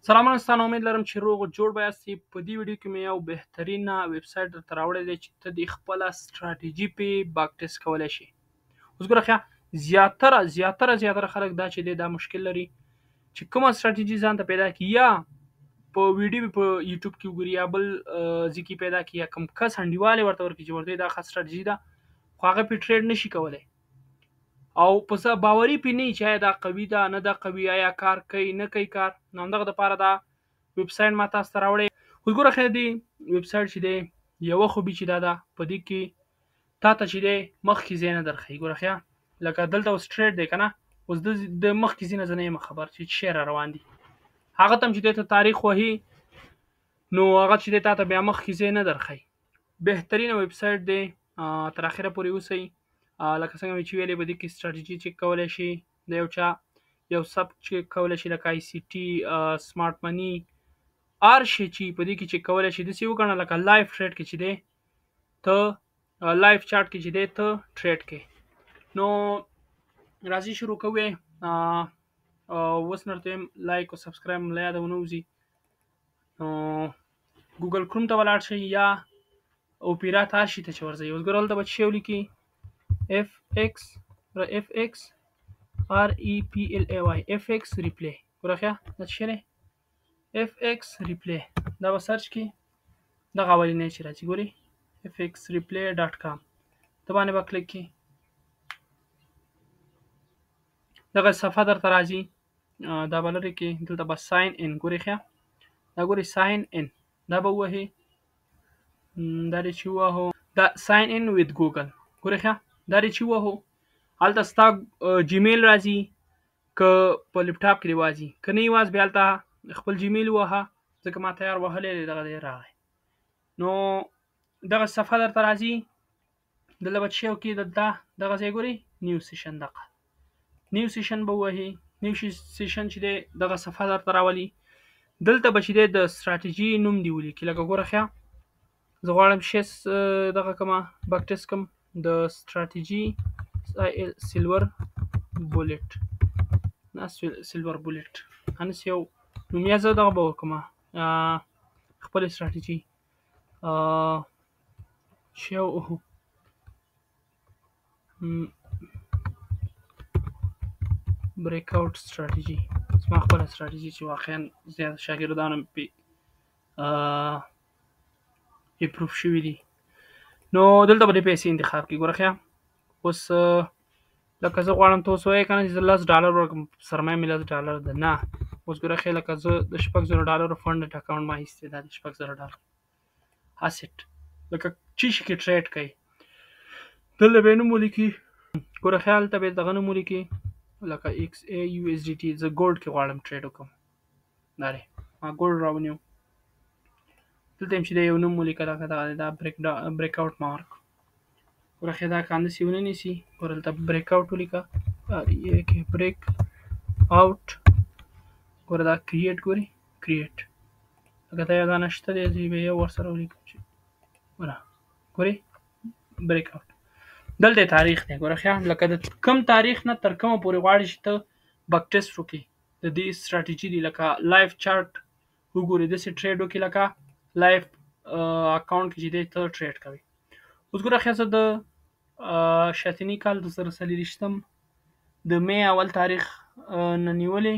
سلامونه ستاسو امید لرم چې روغ جوړ به یاستئ. په دې ویډیو کې مې یو بهترینه ویب سایټ درته راوړی دی چې ته د خپله ستراتیژي په back test کولی شې. اوس ګوره ښه، زیاتره زیاتره زیاتره خلک دا چې دی دا مشکل لري چې کومه ستراتیژي ځان ته پیدا کړي، یا په ویډیو په یوټیوب کې وګوري یا بل ځای کې پیدا کړي، یا کوم کس انډیوال یې ورته ورکړي چې ورته دا ښه ستراتیژي ده، خو هغه پرې trade نشي کولی او په څه باوري پې نه چې آیا دا قوي ده نه ده قوي، آیا کار کوي نه کوي کار. نو همدغه دپاره دا ویب سایټ ما تاسو ته راوړی. اوس ګوره ښه، دې ویب سایټ چې دی یوه خوبي چې دا ده په دې کې تا ته چې دی مخکې ځای نه درښیي. ګوره ښه، لکه دلته اوس trade دی که نه، اوس د مخکې ځای نه زه نه یم خبر چې څه شی را روان دي. هغه ته هم چې دی ته تاریخ وهي نو هغه چې دی تا ته بیا مخکې ځای نه درښیي. بهترینه ویب سایټ دی، تر اخره پورې اوسئ. لکه څنګه مې چې ویلې په دې کې ستراتیژي چک کولی شي، د یو چا یو سبک چک کولی شي، لکه ICT، smart money، هر شی چې په دې کې چک کولی شي. داسې وګڼه لکه live trade کې چې دی ته live chart کې چې دی ته trade کې. نو راځي شروع کوو. اوس نه درته وایم like او subscribe مو له یاده ونه وځي. نو Google Chrome ته ولاړ شئ یا اوپیرا ته هر شي ته چې ورځئ. اوس ګوره هلته به څه شی ولیکي، F X F X R E P L A Y، F X Replay. ګوره ښه، دا څه شی دی؟ F X Replay. دا به search کړي، دغه اولنی چې راځي ګوري fxreplay.com ته باندې به کلیک کړي، دغه صفحه درته راځي. دا به لرې کړي، دلته به sign in ګوري ښه، دا ګوري sign in، دا به ووهي. دا دې چې ووهو دا sign in with Google ګوري ښه، دا دې چې ووهو هلته ستا Gmail راځي، که په لپټاپ کې دې وازي، که نه یې واز بیا هلته خپل Gmail ووهه، ځکه ما تیار وهلی دی، دغه دی راغی. نو دغه صفحه درته راځي، دلته به څه شی وکړي، دلته دغه ځای ګوري new session، دغه new session به ووهي. new session چې دی دغه صفحه درته راولي. دلته به چې دی د ستراتیژي نوم دې ولیکي. لکه ګوره ښه، زه غواړم شی دغه کومه back test کوم د ستراتیژي silver bullet، نه silver bullet هنس یو نوم، یا زه دغه به وکړم خپله ستراتیژي شی breakout strategy، زما خپله ستراتیژي چې واقعا زیات شاګردان هم پرې improve شوي دي. نو دلته به د پیسې انتخاب کړي. ګوره ښه، اوس لکه زه غواړم ته اوس وایې که نه چې زه $10 ورکړم، سرمایه مې $10 ده، نه. اوس ګوره ښه، لکه زه د $6,000 funded account ما ایستې ده، د $6,000 asset، لکه چې شي کې trade کوي دلته به یې نوم ولیکي. ګوره ښه، هلته به یې دغه نوم ولیکي لکه XAUSDT، زه gold کې غواړم trade وکړم، دا دی ما gold راونیو. دلته هم چې دی یو نوم ولیکه، لکه دغه دی دا break out ما ورکړو. ګوره ښه، دا که همداسې ونه نیسي، ګوره دلته break out ولیکه، REAK break out. ګوره دا create، ګوري create، لکه دا یو دانه شته دی، زه به یو ورسره ولیکم چې ګوره ګوري break out. دلته تاریخ دی. ګوره ښه، لکه د کوم تاریخ نه تر کومه پورې غواړي چې ته back test وکړې د دې ستراتیژي دی، لکه live chart وګورې، داسې trade وکړې لکه live account کې چې دی ته trade کوې. اوس ګوره ښه، زه د شاتني کال 2024 د می اول تاریخ نه نیولې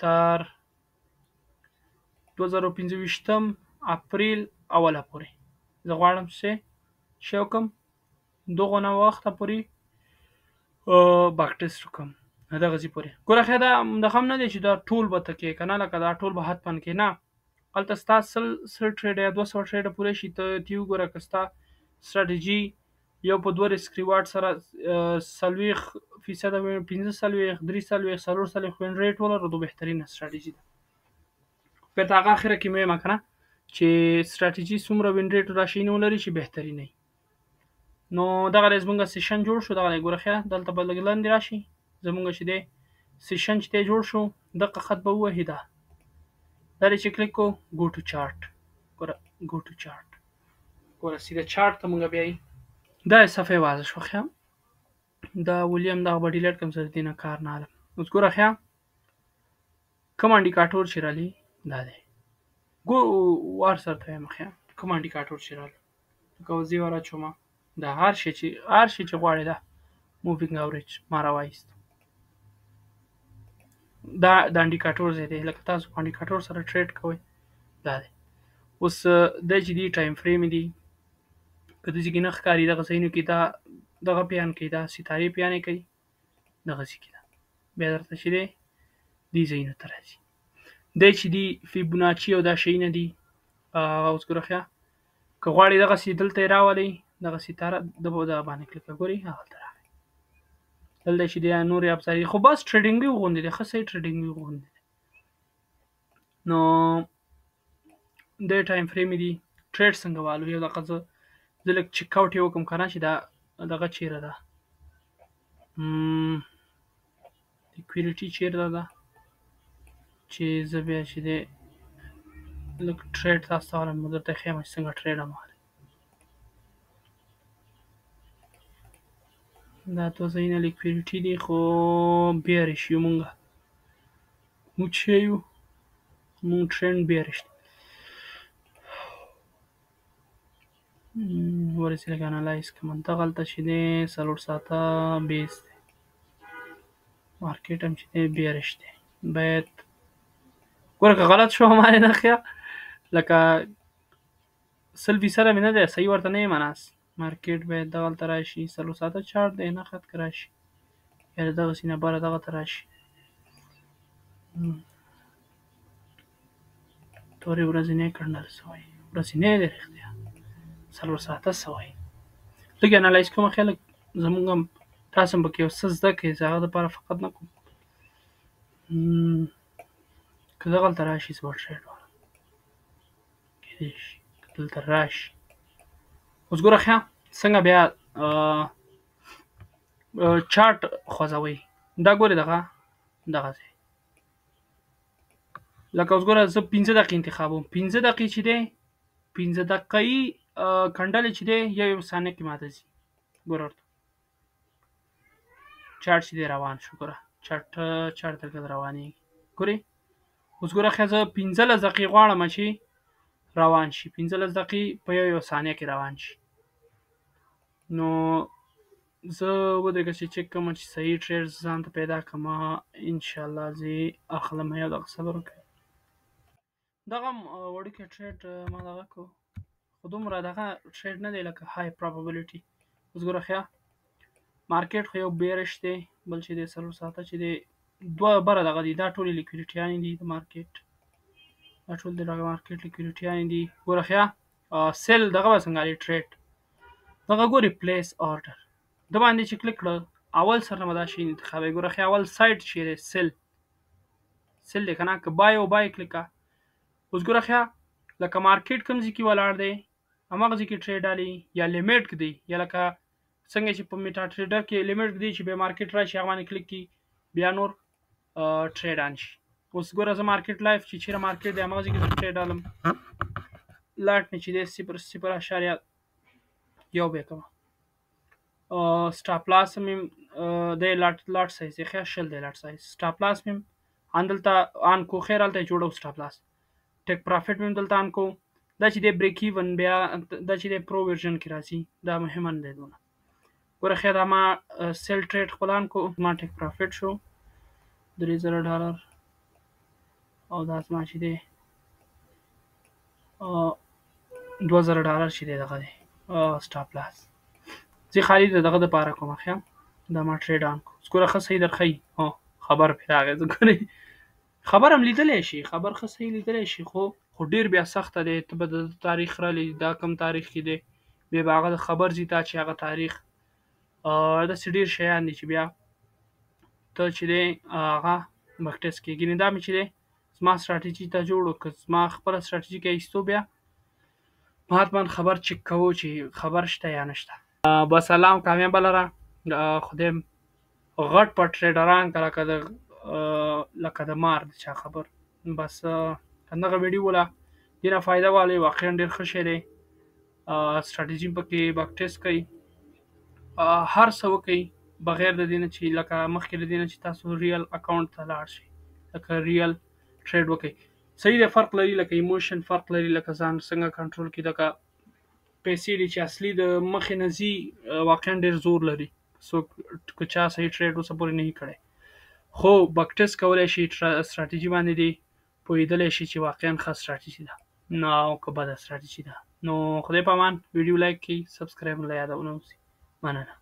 تر 2025 اپریل اوله پورې زه غواړم چې شی وکړم، دغه نه وخته پورې back test وکړم دغه ځای پورې. ګوره ښه، دا دغه هم نه دی چې دا ټول به ته کې که نه، لکه دا ټول به حتما کې نه، هلته ستا 100 trade یا 200 trade پوره شي، ته ترې وګوره که ستا ستراتیژي یو په دوه risk reward سره 40%، 45، 43، 44 win rate ولرو، دا بهترینه ستراتیژي ده. بېرته هغه اخره کې مې وایم که نه چې ستراتیژي څومره win rate راشي نه ولري چې بهترینه وي. نو دغه دی زمونږ session جوړ شو. دغه دی ګوره ښه، دلته به لږ لاندې راشي زمونږ چې دی session چې دی جوړ شو، دقه خط به ووهي. دا دا دی چې کلیک کو go to chart، ګوره go to chart، ګوره سیده چارټ ته مونږ بیایي. دا صفحه وازه شوه ښه، دا ولیم دغه به delete کړم، زه د دې نه کار نه لرم. اوس ګوره ښه، کوم indicator چې رالی دا دی، ګو وار سره ته یم ښه. کوم indicator چې رالی لکه اوس زه یې وراچوم، دا هر شی چې غواړې دا moving average ما راوایست. دا د indicator ځای دی، لکه تاسو په indicator سره trade کوئ دا دی. اوس دا چې دي time frame دي، که داسې کې نه ښکاري دغه ځایونو کې دا دغه پیان کوي، دا ستارې پیانې کوي دغسې کې ده، بیا درته چې دی دې ځایونو ته راځي. دی چې دي فیبوناچي او دا شیونه دي. اوس ګوره ښه، که غواړې دغسې دلته یې راولئ، دغه ستاره دغه باندې کلیک کړه، ګورئ هغلته راغی. دلته چې دی نورې ابزارې، خو بس TradingView غوندې دی، ښه صحیح TradingView غوندې دی. نو دی time frame دي، trade څنګه والو، یو دقه زه لږ check out یې وکړم که نه چې دا دغه چېرې ده، liquidity چېرته ده، چې زه بیا چې دی لږ trade تاسو ته والم، درته ښیم چې څنګه trade هم والئ. دا دوه ځایونه liquidity دي، خو bearish یو مونږ، موږ چې یو مونږ trend bearish دی. ولې چې لږ analyze کړم، دغلته چې دی 4 ساعته base دی، market هم چې دی bearish دی. باید ګوره که غلط شو ما نه ښه، لکه 100% مې نه دی صحیح ورته نه یم ناست. market باید دغلته راشي، 4 ساعته چارټ دی نه خط که راشي، یا د دغسې نه بره دغه ته راشي. تورې ورځې candle څه وایي، ورځینی دی رښتیا 4 ساعته څه وایي. لږ analyze کوم ښه، لږ زموږ هم تاسو هم پکې یو څه زده کړئ، زه هغه دپاره فقط نه کوم. که دغلته راشي زه به trade والم، کېدای شي که دلته راشي. اوس ګوره ښه څنګه بیا چارټ خوځوئ. دا ګورئ دغه دغه ځای، لکه اوس ګوره زه 5 دقیقې انتخابوم، 5 دقیقې چې دی 5 دقیقې candle چې دی یو ثانیه کې ماته ځي. ګوره ورته چارټ چې دی روان شو، ګوره چارټ دلته روانېږي. ګورئ اوس ګوره ښه، زه 15 دقیقې غواړم چې روان شي، 15 دقیقې په یو ثانیه کې روان شي. نو زه ودرېږه چې چک کړم چې صحیح trade ځان ته پیدا کړم، انشاءالله زه یې اخلم. یو دقیقه صبر وکړئ. دغه هم وړوکی trade ما دغه کړو، خو دومره دغه trade نه دی لکه high probability. اوس ګوره ښه، market خو یو bearish دی، بل چې دی 4 ساعته چې دی دوه بره دغه دي، دا ټولې liquidity یانې دي د market، دا ټول د market liquidity یانې دي. ګوره ښه، sell دغه به څنګه الي trade دغه ګوري place order د باندې چې کلیک کړه، اول سره نه به دا شی انتخابوي. ګوره ښه، اول side چې دی sell، sell دی که نه، که buy او buy کلیک کړه. اوس ګوره ښه، لکه market کوم ځای کې ولاړ دی هماغه ځای کې trade الي، یا limit ږدي، یا لکه څنګه چې په MetaTrader کې limit ږدي چې بیا market راشي هغه باندې کلیک کړي، بیا نور trade on شي. اوس ګوره زه market live چې چېرې market دی هماغه ځای کې زه trade الم. lot مې چې دی 0.0.1 به کوم. stop loss مې دی lot size دی ښه 20 دی lot size. stop loss مې ان دلته on کو، خیر هلته یې جوړو stop loss. take profit مې دلته on کو. دا چې دی break even، بیا دا چې دی pro version کې راځي، دا مهمه نه دی دونه. ګوره ښه، دا ما sell trade خپل on کو، ما take profit شو $3000، او دا زما چې دی $2000 چې دی دغه دی stop loss. زه خالي د دغه دپاره کوم ښه، دا ما trade on کو. اوس ګوره ښه صحیح در ښیي. هو خبر پرې راغی، زه ګورئ خبر هم لیدلی شي، خبر ښه صحیح لیدلی شي، خو ډېر بیا سخته دی. ته به د تاریخ رالې، دا کوم تاریخ کې دی، بیا به هغه د خبر ځي تا چې هغه تاریخ، داسې ډېر شیان دي چې بیا ته چې دی هغه backtest کړې. ګینې دا مې چې دی زما ستراتیژي ته جوړو، که زما خپله ستراتیژي کې ایستو بیا ما حتما خبر چک کوو چې خبر شته یا نشته. بس الله هم کامیابه لره، خدای غټ په trader ان که لکه د مار د چا خبر. بس همدغه ویډیو وله دې نه فایده والئ، واقعا ډېر ښه شی دی. ستراتیژي پکې backtest کړئ، هر څه وکړئ بغیر د دې نه چې لکه مخکې له دې نه چې تاسو real account ته لاړ شئ، لکه real trade وکړئ. صحیح دی، فرق لري، لکه emotion فرق لري، لکه ځان څنګه کنټرول کړي، لکه پیسې دي چې اصلي د مخې نه ځي، واقعا ډېر زور لري. څوک که چا صحیح trade اوسه پورې نه کړی، خو backtest کولی شي، استراتیژي باندې دی پوهېدلی شي چې واقعا ښه استراتیژي ده نو که بده استراتیژي ده. نو خدای په امان، ویډیو like کړئ، subscribe له یاده ونه وځي. مننه.